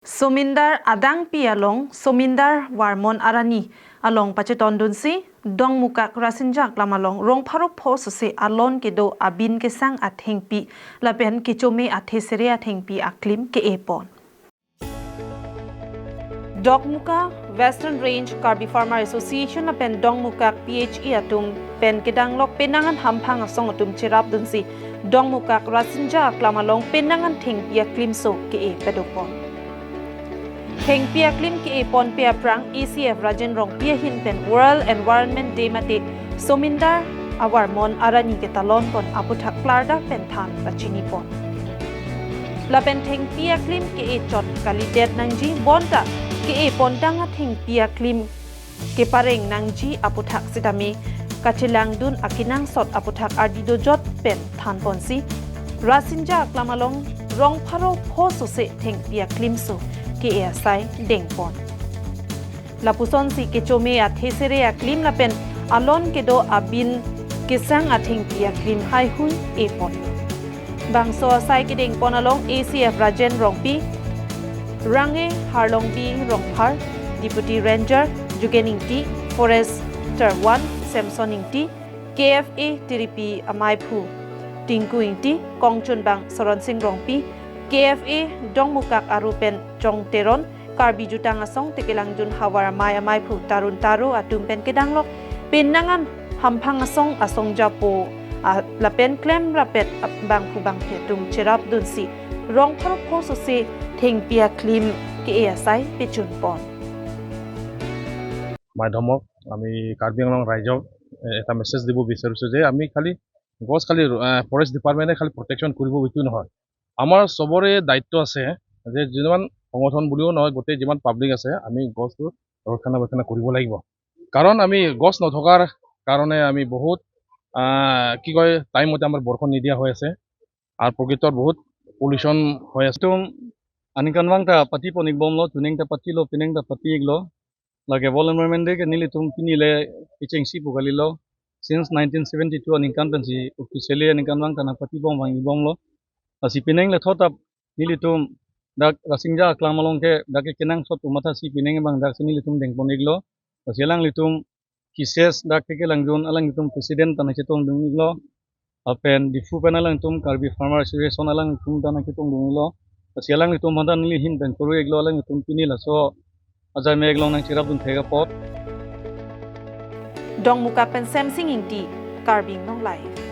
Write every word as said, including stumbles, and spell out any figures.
Somindar adangpi along Somindar Varmon arani along pachetondunsi Dongmukak Rasinja Aklam along rong pharo pho sose alon kedo abin kesang athengpi lapen kechome athesere athengpi aklim ke-e pon. Dokmoka Western Range Karbi Farmer Association lapen Dongmukak P H E atum pen kedanglok penang an hamphang asong atum cherapdunsi Dongmukak Rasinja Aklam along penang an thengpi aklimso ke-e padopon. Thengpi aklim ke-e ponpe aphrang A C F Rajen Rongpi ahin pen World Environment Day mate Somindar Avarmon arani ketalon pon aputhak klardak pen than pachini pon. Lapen thengpi aklim ke-e chot kalidet nangji bonta ke-e pontang athengpi aklim kepareng nangji aputhak sitame kachelangdun akenangsot aputhak ardi dojot pen than ponsi Rasinja Aklam along rong pharo pho sose thengpi aklimso ke-e asai dengpon. Lapusonsi kechome athesere aklim lapen alon kedo abin kesang athengpi aklim haihui e pon. Bangso asai kedengpon along A C F Rajen Rongpi, Range Harlongbi Rongphar, Deputy Ranger Jugen Ingti, Forester one Samson Ingti, K F A Tiripi amaiphu Tinku Ingti, kongchunbang Soron Sing Rongpi, K F A Dongmukak aru pen Chong Teron, Karbi Jutang Asong Tekelangjun havar amei amaiphu Tarun Taro atum pen kedanglok penang an hamphang asong asong japo a- lapen klem rapet bangphu bangphi atum cherapdunsi rong pharo pho sose thengpi aklim ke-e asai pechun pon. মাধ্যমক আমি কাৰ্বি আংলং ৰাইজক এ- এটা মেছেজ দিব বিচাৰিছো যে আমি খালি গছ খালি ফৰেষ্ট ডিপাৰ্টমেণ্টে খালি প্ৰটেকশ্যন কৰিব এইটো নহয়। আমাৰ চবৰে দায়িত্ব আছে যে যিমান সংগঠন বুলিও নহয়, গোটেই যিমান পাব্লিক আছে, আমি গছটো ৰক্ষণাবেক্ষণ কৰিব লাগিব। কাৰণ আমি গছ নথকাৰ কাৰণে আমি বহুত আহ, কি কয়, টাইম মতে আমাৰ বৰষুণ নিদিয়া হৈ আছে আৰু প্ৰকৃতত বহুত পলিউশ্যন হৈ আছে। Tum aningkanvang ta pati pon-ik bomlo, tuning ta patilo, pining ta pati-iklo. Lake World Environment Day ke nelitum pini le kechengsi pu kalilo. Since nineteen seventy-two aningkan pensi officially aningkanvang ta nangpati bom vang-ik bomlo. Lasi pining le thotap nelitum dak Rasinja Aklam along ke dak ke kenangsot pu mathasi pining abang daksi nelitum dengpon-iklo. Lasi alanglitum Kises dak ke kelangjun alanglitum president ta nangchetongdun-iklo. Lapen Diphu pen alanglitum Karbi Farmer Association alanglitum ta nangchetongdun-iklo. Lasi alanglitum aphan ta neli ahin pen kuru-iklo, alanglitum pini laso ajai mek along nangcherapdun thek apot. Dongmukak pen Semsing Ingti, Karbi Anglong Live.